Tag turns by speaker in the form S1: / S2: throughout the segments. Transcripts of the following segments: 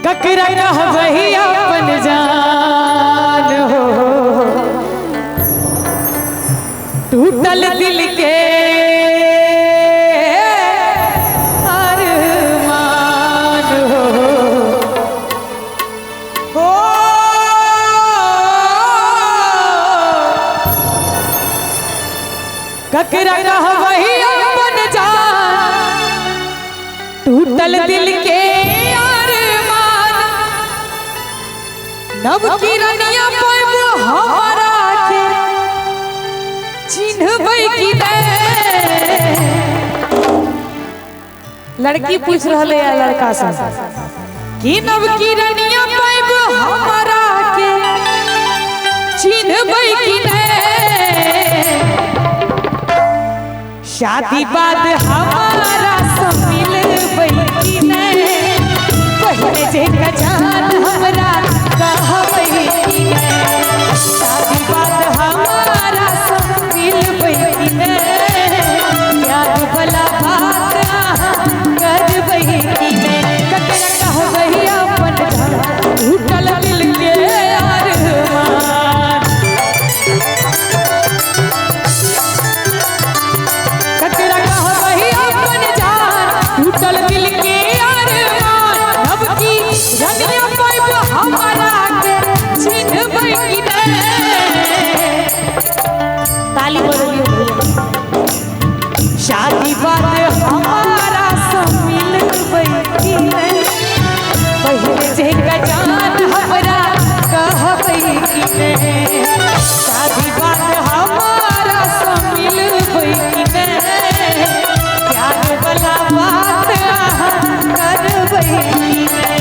S1: ककरा कहबही अपन जान हो, टूटल दिल के अरमान हो। ककरा कहबही अपन जान, टूटल दिल के अरमान। नव किरनिया पैब हमरा के चिन्हबै की नै। लड़की पूछ रहले है लड़का से कि नव किरनिया पैब हमरा के चिन्हबै की नै। शादी बाद हमारा से मिलबै की नै, पहिले जे जान हमरा कहबै की नै। शादी बाद हमारा से मिलबै की नै, प्यार वाला बात अहाँ करबै की नै। ककरा कहबै अपन जान, टूटल दिल के अरमान। ककरा कहबै अपन जान, टूटल दिल के अरमान। नव की रनिया पैब हमरा के चिन्हबै की नै। ताली बजबियौ भैया। शादी बाद हमारा से मिलबै की नै, पहिले जे जान हमरा कहबै की नै। शादी बाद हमारा से मिलबै की नै, प्यार वाला बात अहाँ करबै की नै।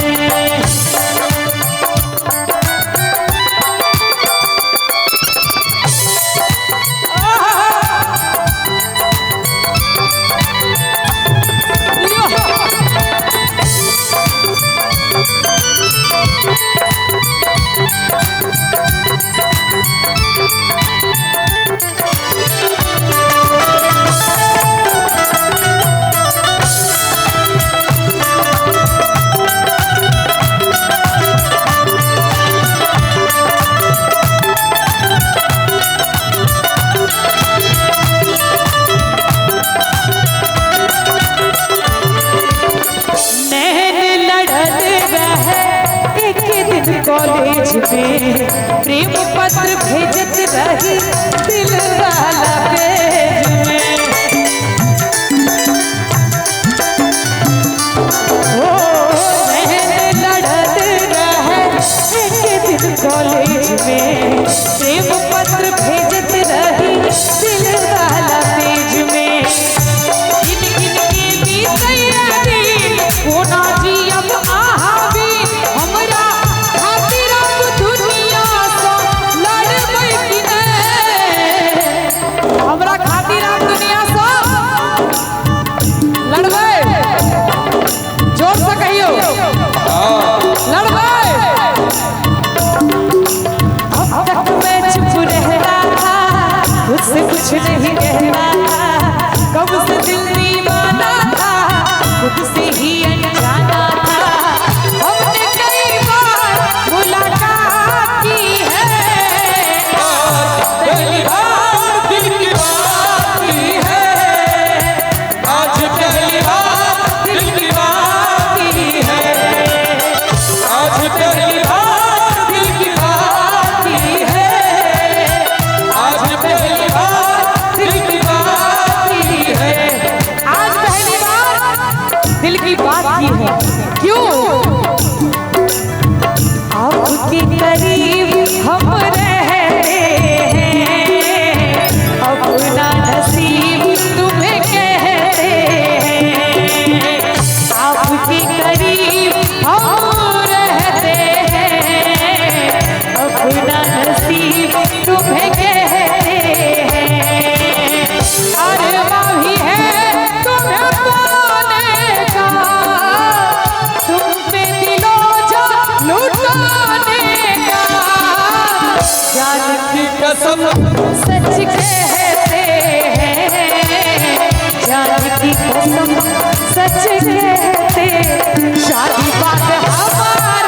S1: नैन लड़ल रहे एक दिन कॉलेज में, प्रेम पत्र भेजत रही दिल वाला पेज में। ओ नैन लड़ल रहे एक दिन कॉलेज में, प्रेम पत्र भेजत रही दिल वाला पेज में। गिन गिन के बीतैया दिन, कोना जियब अहाँ बिन। हमरा खातिर अब दुनिया सँ लड़बै की नै। हमरा खातिर अब दुनिया सँ लड़बै, जोर से कहियो लड़बै। अब तक मैं चुप रहता था, खुद से कुछ नहीं कहता था। कब से दिल दीवाना था, खुद से ही अनजाना था। हमने कई बार मुलाकात की है,
S2: पहली बार दिल की बात की है। आज पहली बार दिल की बात की है। आज पहली बार दिल की बात की है। आज पहली बार दिल की बात की है।
S1: आज पहली बार दिल की बात की है। क्यों? आपके करीब हम रहते हैं, अपना नसीब तुम्हें कहते हैं। आपके करीब हम रहते हैं, अपना नसीब तुम्हें कहते हैं। अरमा भी है तुम्हें पाने का, तुम पे दिलो जान लुटाने का। जान
S2: की कसम
S1: सच कहते हैं, जान की कसम सच कहते। शादी बात हमारा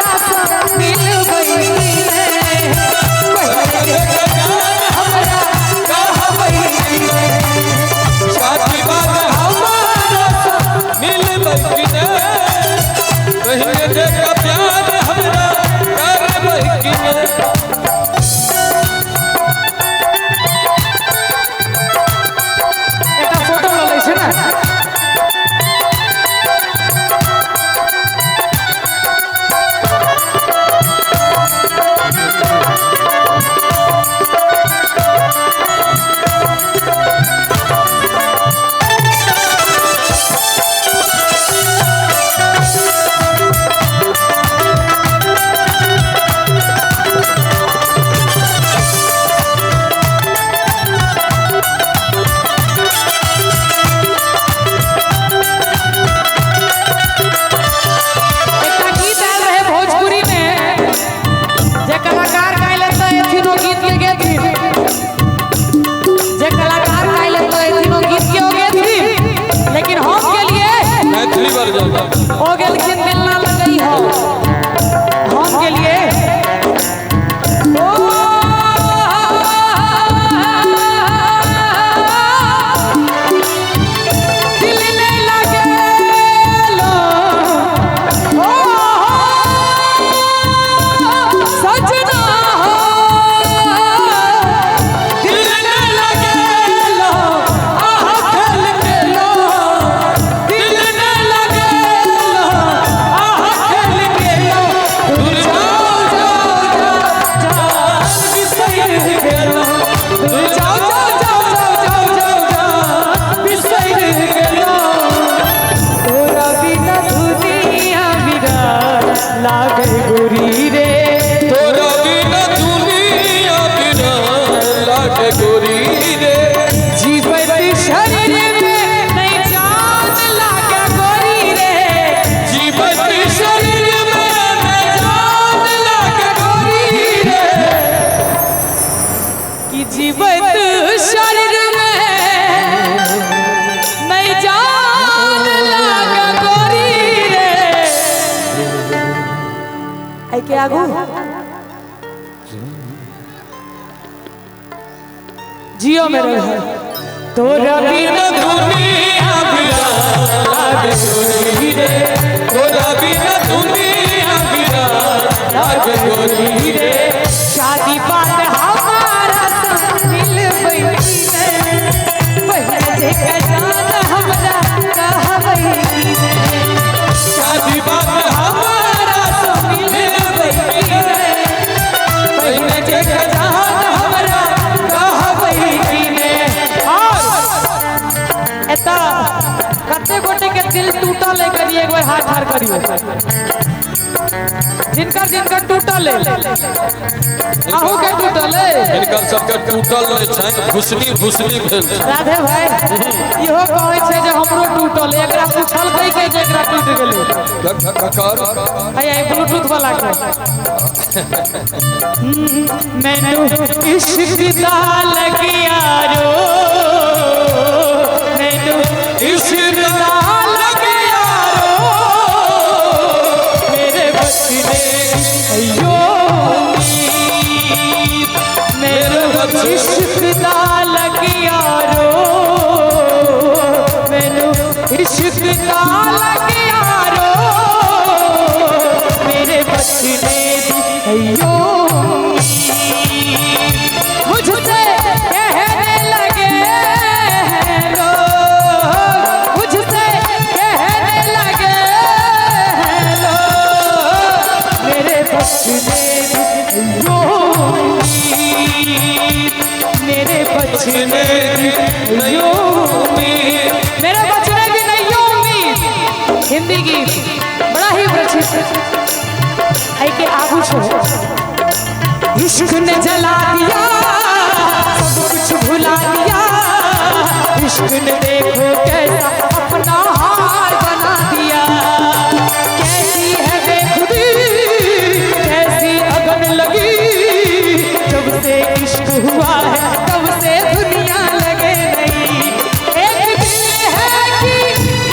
S1: गोरी रे,
S2: तोरा बिना दुनिया बिरान लागे गोरी रे,
S1: जीवत शरीर में नहीं जान लागे गोरी रे,
S2: जीवत शरीर में नहीं जान लागे गोरी रे,
S1: कि जीवत शरीर में नहीं जान लागे गोरी रे। ऐ के आगू जियो मेरे भाई, तोरा बिना
S2: दुनिया बिरान लागे गोरी रे, तोरा बिना दुनिया बिरान लागे गोरी रे,
S1: शादी बात हमारा सब मिल बैठी रे, पहले जे जान हमरा कहबै रे,
S2: शादी बात हमारा सब मिल बैठी रे, पहले जे जान हमरा कहबै
S1: रे। और एता कते गोटे के दिल टूटल है करिए एक बार हाथ ठाड़ करियो, जिनकर जिनकर टूटल है, अहू के टूटल है,
S2: हिनकर सबके टूटल नहि छनि, भुसनी भुसनी भेल छनि।
S1: राधे भाई इहो कहै छै जे हमरो टूटल, एकरा पूछलकै के जे एकरा टूटि गेलै,
S2: ककर
S1: आइ आइ ब्लूटूथ वाला के। मैनू इश्क दा लगिया रो, मैनू
S2: इश्क दा
S1: लगिया रो, मेरे बचने अयो उम्मीद, मेरे इश्क दा लगिया रो, मैनू इश्क दा लगिया रो, मेरे बचने अयो उम्मीद, मुझसे कहने लगे हैं लोग, मुझसे कहने लगे हैं लोग, मेरे बचने अयो उम्मीद, मेरे बचने अयो उम्मीद, मेरे बचने की नहीं उम्मीद। हिंदी गीत बड़ा ही प्रसिद्ध है के आगू छो, इश्क ने जला दिया सब कुछ भुला दिया, इश्क ने देखो कैसा अपना हाल बना दिया, कैसी है बेखुदी कैसी अगन लगी, जब से इश्क हुआ है तब से दुनिया लगे नहीं, एक दिल है कि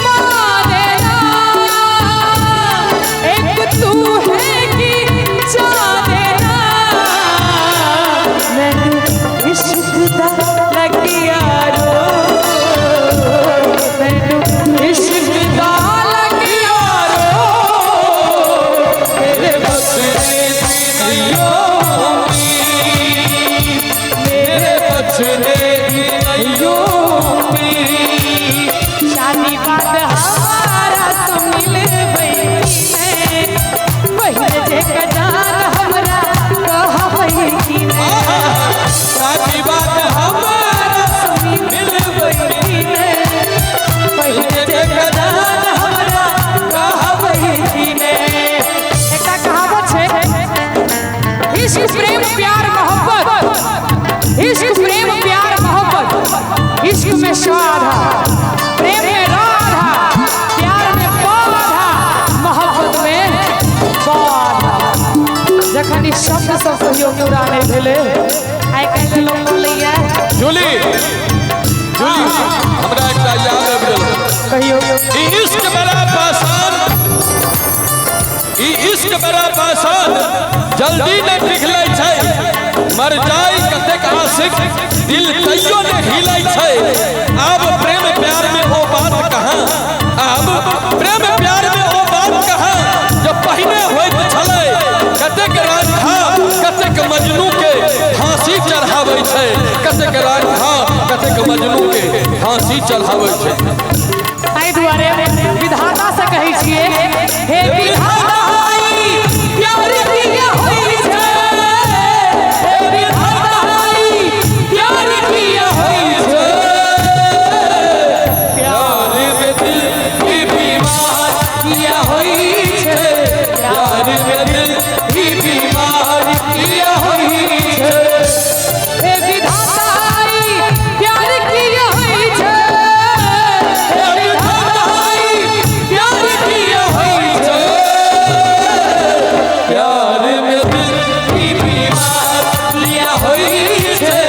S1: माने ना, एक तू है कि जाने ना, मैनू इश्क दा लगिया रो, मैनू इश्क दा लगिया रो, मेरे
S2: बचने दियो उम्मीद, मेरे बचने दियो उम्मीद,
S1: शादी बात हमारा तो मिल बैठी में, पहले जे जान हमरा कहबै की ने,
S2: शादी बात हमारा मिल
S1: बैठी में, पहले जे जान हमरा कहबै की ने। एकटा कहावत छै, इश्क प्रेम प्यार मोहब्बत, इश्क प्रेम प्यार मोहब्बत, इश्क में स्वाधा, प्रेम में राधा, प्यार में बाधा, मोहब्बत में बाधा। जखन ई शब्द सब कहियो पूरा नहि भेलै, आइ काल्हि लोक बोलैया।
S2: जूली जूली हमरा एकटा याद आबि गेल,
S1: कहियो
S2: ई इश्क बड़ा पाषाण, ई इश्क बड़ा पाषाण, जल्दी नहि पिघलै छै, मर जाय कतेक आशिक दिल तैयो नहि हिलै छै, आब प्रेम प्यार में ओ बात कहाँ, आब प्रेम प्यार में ओ बात कहाँ जब पहिने होइत छलै, कतेक राधा कतेक मजनू के फांसी चढ़ाबै छै, कतेक राधा कतेक मजनू के फांसी चढ़ाबै छै।
S1: एहि दुआरे विधाता से कहै छियै, हे विधाता प्यार किया होइ छै, हे विधाता प्यार किया होइ छै,
S2: प्यार में दिल की बीमार किया होइ छै, प्यार में दिल ही बीमार किया होइ छै।
S1: हे विधाता ई प्यार किया होइ छै।
S2: हे विधाता ई प्यार किया होइ छै। प्यार में दिल ही बीमार किया होइ छै।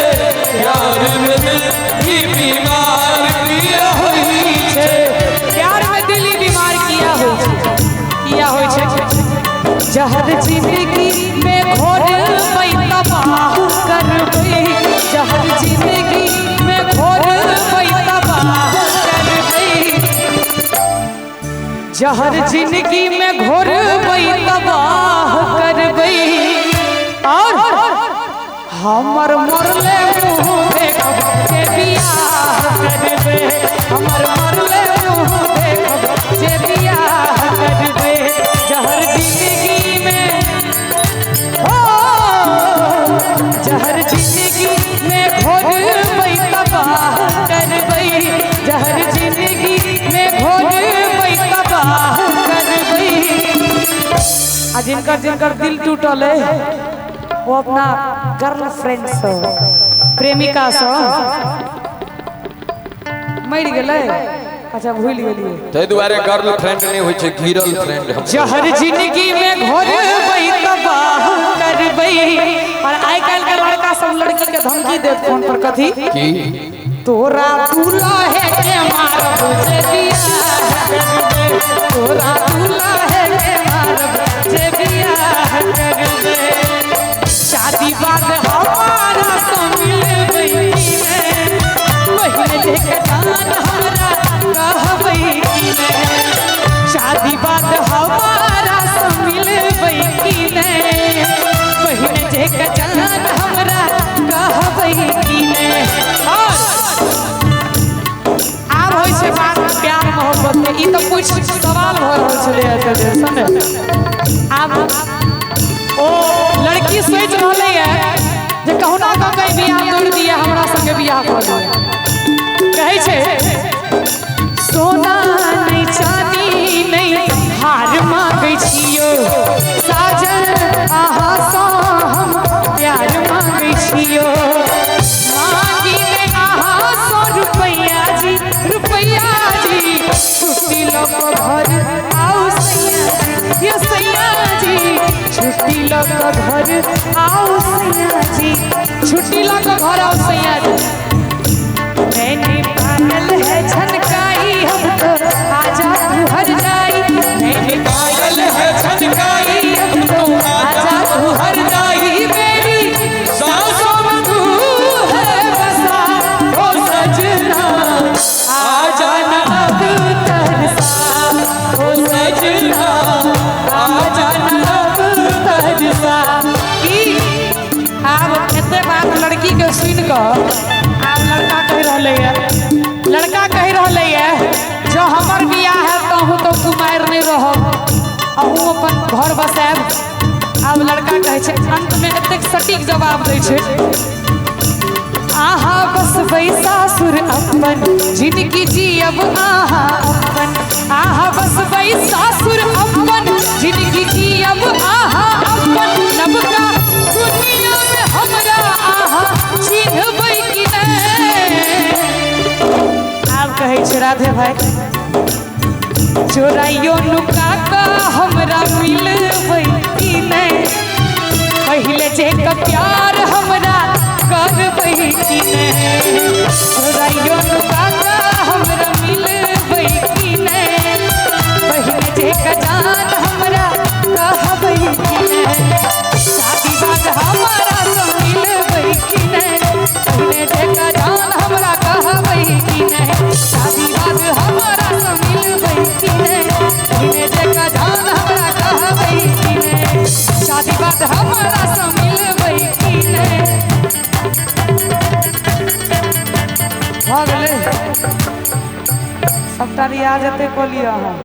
S2: प्यार में दिल ही बीमार किया होइ छै।
S1: प्यार में दिल ही बीमार किया होइ छै, किया होइ छै। जहर जिंदगी में घोरबै तबाह करबै। जहर जिंदगी में घोरबै तबाह करबै। जहर जिंदगी में घोरबै तबाह करबै। और हमर मरले मुँह देखब जे बियाह करबै। हमर मरले मुँह देखब जे बियाह करबै। जहर जिंदगी में हो, जहर जिंदगी में घोरबै तबाह करबै। जहर जिंदगी में घोरबै तबाह करबै। आ जिनकर जिनकर दिल टूटल है वो अपना गर्लफ्रेंड से, प्रेमिका से मरि गेलै। अच्छा भूल गेलियै।
S2: ताहि दुआरे गर्लफ्रेंड नहि होइ छै, गिरल फ्रेंड।
S1: जहर जिंदगी में घोरबै तबाह करबै। और आइ काल्हि के लड़का सब लड़की के धमकी देत फोन पर, कथी
S2: की
S1: तोरा दूल्हे के मारब जे बियाह करबै। तोरा दूल्हे के मारब जे बियाह करबै। शादी बाद हमारा से मिलबै की ने, पहिले जे जान हमरा कहबै की ने। शादी बाद हमारा से मिलबै की ने, पहिले जे जान हमरा कहबै की ने। और आब होइ छै बात प्यार मोहब्बत के। ई तऽ कुछ सवाल भऽ रहल छलै एते देर से ने। आब ओ लड़की सोचि रहलै है जे कहुना कऽ कहीं बियाह तोड़ि दिए, हमरा संगे बियाह कऽ दिए। कहै छै सोना नहि चानी नहि हार मांगै छियौ साजन, अहाँ सँ हम प्यार मांगै छियौ। मांगी ने अहाँ सँ रुपैया जी, रुपैया जी, छुट्टी लऽ कऽ घर आउ सैया जी, यो सैया जी, छुट्टी लऽ कऽ घर आउ सैया जी, छुट्टी लऽ कऽ घर आउ सैया जी। मैंने पागल है छनकाई हम तो आजा तू हर जाई। मैंने
S2: पागल है छनकाई
S1: हम तो आजा तू हर जाई। मेरी
S2: सांसों में
S1: तू है बसा
S2: ओ सजना, आ जाना
S1: अब तरसा।
S2: ओ सजना, आ जाना
S1: अब तरसा। की आब एते बात लड़की के सुनि कऽ आब लड़का कहि रहलै है, लड़का कहि रहलै है जो हमर बियाह है तो अहूँ तो कुमारि नहि रहब, अहूँ अपन घर बसायब। आब लड़का कहै छै अंत में एतेक सटीक जवाब दै छै, आहा बसबै सासुर अपन जिनगी जियब आहा अपन। आहा बसबै सासुर अपन जिनगी जियब आहा अपन। नबका दुनिया में हमरा आहा चिन्हबै कि नहि। आब कहै छै राधे भाई, चोराइयो नुका कऽ हमरा मिलबै कि नहि, पहिले जे कऽ प्यार हमरा करबै कि नहि। चोराइयो नुका कऽ हमरा मिलबै कि नहि, पहिले जे कऽ जान हमरा कहबै कि नहि। शादी बाद हमारा से मिलबै कि नहि, पहिले जे कऽ जान हमरा कहबै कि नहि। शादी बाद हमारा से मिलबै कि नहि, पहिले जे कऽ जान हमरा कहबै कि नहि। शादी बाद हमारा से मिलबै कि नहि। भऽ गेलै सबटा रियाज एते कऽ लिअ अहाँ।